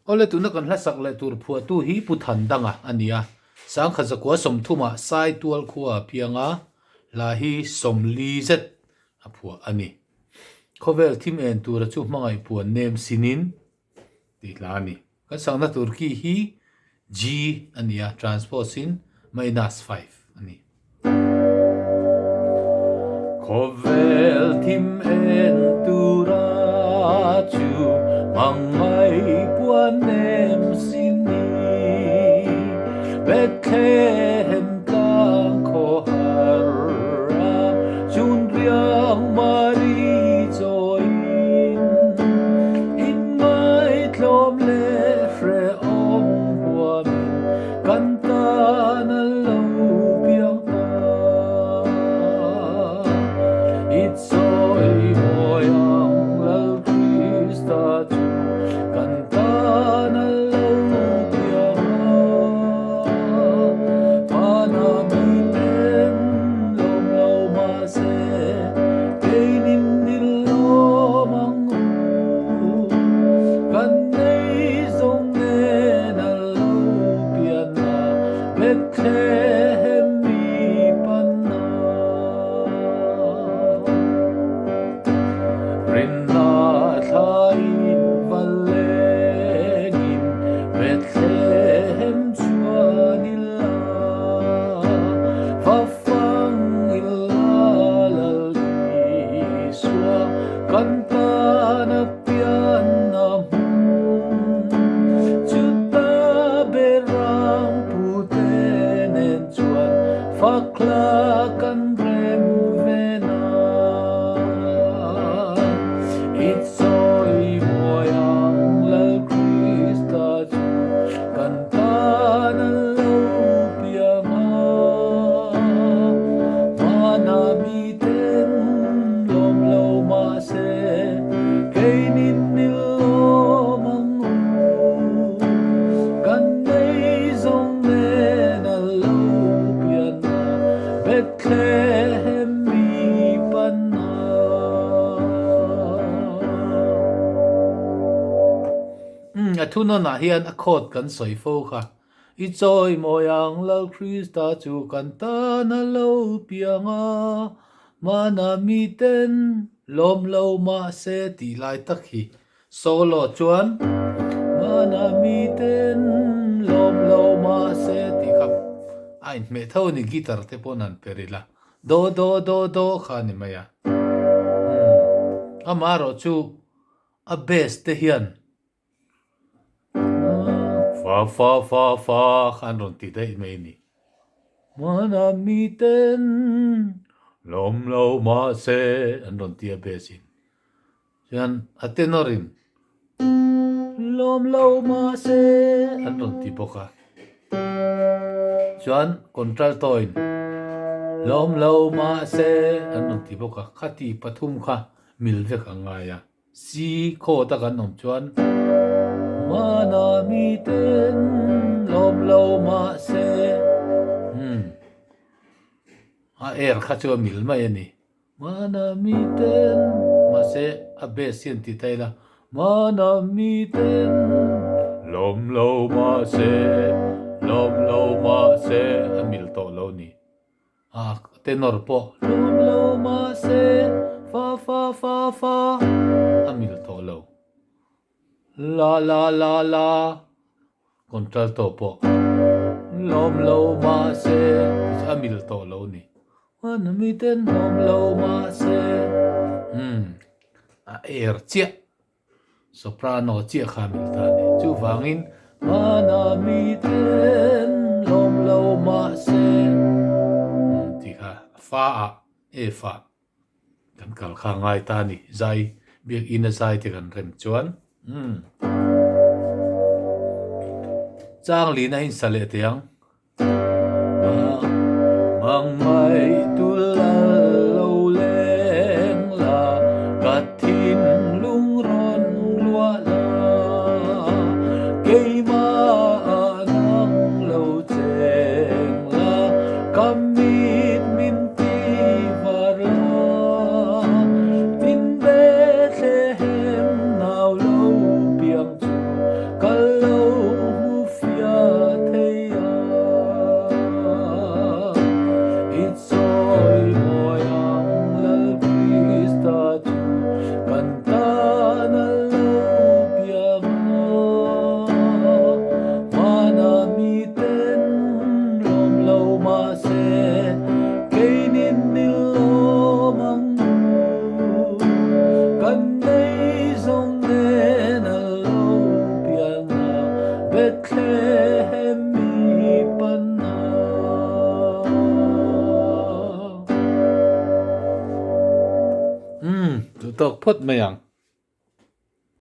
Awle tuna kan hlasak leh tur phuahtu hi Pu Thandanga a ni a, Sangkhat zakua sawmthumah Saitual khua a piang a, hla hi 40 zet a phuah a ni. Khawvel thim en tura chu hmangaih puan nem sinin tih hla a ni. Kan sakna tur ki hi G a ni a, transpose in minus 5 a ni. Khawvel thim en tura chu hmangaih puan nem sinin Bethlehem tlang khawhar a chun riang Mari chawiin in ngaitlawm leh hrehawm huamin kan tan a lo piang ta. I chawi mawi ang Lal Krista chu kan tan a lo piang a. Hmana miten lawm lo mahse keinin ni lawm ang u. Kan nei zawng nen a lo pian a, Bethlehem mi panna. Rinna thlaiin va lengin Bethlehem chuan i la, va fang i la Lal Isua kan tan a pian a hmun. Chuta berang pute nen chuan fakhla kan rem ve na. I chawi mawi ang Lal Krista chu kan tan a lo piang a. Hmana miten lawm lo mahse keinin ni lawm ang u. Kan nei zawng nen a lo pian a, Bethlehem mi panna. Umm, a thunawnah hian a khawt kan sawi fo kha. I chawi mawi ang Lal Krista chu kan tan a lo piang a, hmana miten lawm lo mahse tih lai tak hi solo chuan hmana miten lawm lo mahse tih kha a inhmeh tho a ni, guitar te paw'n han per ila do do do do kha a ni mai a. Umm, amaherawhchu a bass te hian Fa fa fa fa kha an rawn ti daih mai a ni. Hmana miten lawm lo mahse an rawn ti a bass-in. Chuan a tenor-in lawm lo mahse an rawn ti bawk a. Chuan contralto-in lawm lo mahse an rawn ti bawk a. Khati pathum kha mil vek a ngai a. Si khawt a kan awm chuan Hmana miten lawm lo mahse umm a air kha chu a mil mai a ni. Hmana miten mahse a bass hian ti ta ila Hmana miten lawm lo mahse lawm lo mahse a mil tawh lo ni. A tenor pawh lawm lo mahse fa fa fa fa a mil tawh lo. La la la la contralto pawh lawm lo mahse tih chu a mil tawh lo ni. Hman miten lawm lo mahse umm a er chiah. Soprano chiah kha mil ta a ni. Chuvangin hmana miten lawm lo mahse tih kha fa ah F ah kan kal kha ngai ta a ni. Zai biakinn a zai te kan rem chuan umm chang lin a insa leh teh ang. Mang mai tu lal lo leng la, ka thinlung rawn luah la. Keimah nang lo cheng la, ka mit min ti var la. Tin Bethlehem nau lo piang chu ka lo. Duhtawk phawt mai ang.